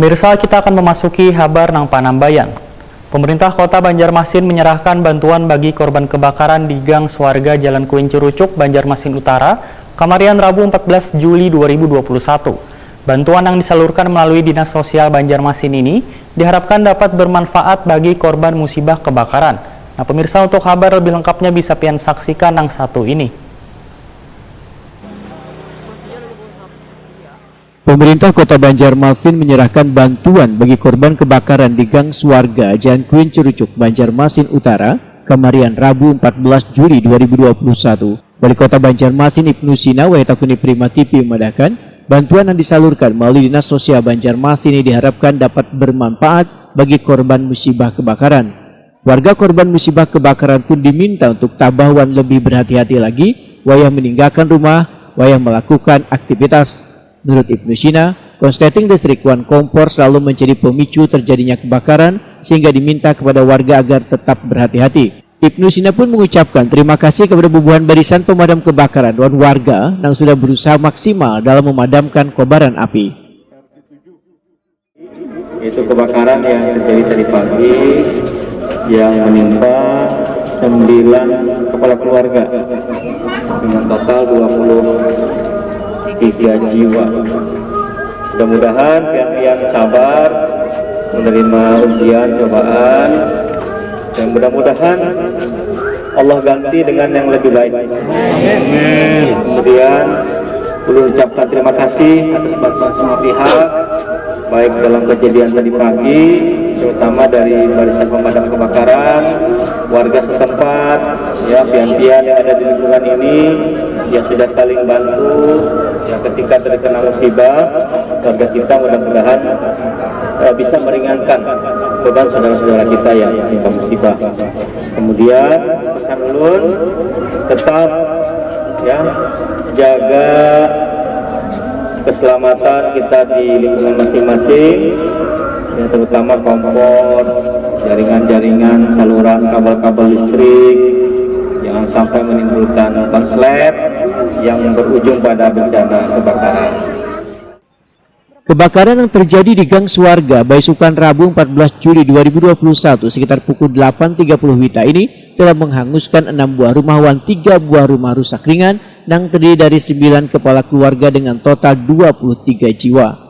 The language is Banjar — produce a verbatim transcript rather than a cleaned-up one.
Pemirsa, kita akan memasuki habar nang panambayan. Pemerintah Kota Banjarmasin menyerahkan bantuan bagi korban kebakaran di gang Suarga, Jalan Kuin Curucuk, Banjarmasin Utara, kamarian Rabu empat belas Juli dua ribu dua puluh satu. Bantuan yang disalurkan melalui Dinas Sosial Banjarmasin ini diharapkan dapat bermanfaat bagi korban musibah kebakaran. Nah, pemirsa, untuk habar lebih lengkapnya bisa pian saksikan yang satu ini. Pemerintah Kota Banjarmasin menyerahkan bantuan bagi korban kebakaran di Gang Suarga, Jalan Kuin Curucuk, Banjarmasin Utara, kamarian Rabu empat belas Juli dua ribu dua puluh satu. Wali Kota Banjarmasin Ibnu Sina, Wahid Akuni Prima T V, memadahkan, bantuan yang disalurkan melalui Dinas Sosial Banjarmasin ini diharapkan dapat bermanfaat bagi korban musibah kebakaran. Warga korban musibah kebakaran pun diminta untuk tabah wan lebih berhati-hati lagi wayah meninggalkan rumah, wayah melakukan aktivitas. Menurut Ibnu Sina, konsleting listrik wan kompor selalu menjadi pemicu terjadinya kebakaran, sehingga diminta kepada warga agar tetap berhati-hati. Ibnu Sina pun mengucapkan terima kasih kepada bubuhan barisan pemadam kebakaran wan warga yang sudah berusaha maksimal dalam memadamkan kobaran api. Itu kebakaran yang terjadi tadi pagi yang menimpa sembilan kepala keluarga dengan total dua puluh tiga jiwa. Mudah-mudahan pian-pian sabar menerima ujian, cobaan, dan mudah-mudahan Allah ganti dengan yang lebih baik. Kemudian, ulun ucapkan terima kasih atas bantuan semua pihak, baik dalam kejadian tadi pagi, terutama dari Barisan Pemadam Kebakaran, warga setempat, ya, pian-pian yang ada di lingkungan ini, yang sudah saling bantu, ya, ketika terkena musibah, warga kita mudah-mudahan, eh, bisa meringankan beban saudara-saudara kita yang tertimpa musibah. Kemudian, pesan ulun, tetap, ya, jaga keselamatan kita di lingkungan masing-masing, ya, terutama kompor, jaringan-jaringan, saluran, kabel-kabel listrik, jangan sampai menimbulkan konslet yang berujung pada bencana kebakaran. Kebakaran yang terjadi di Gang Suarga, baisukan Rabu empat belas Juli dua ribu dua puluh satu, sekitar pukul delapan tiga puluh wita ini telah menghanguskan enam buah rumah wan tiga buah rumah rusak ringan, nang terdiri dari sembilan kepala keluarga dengan total dua puluh tiga jiwa.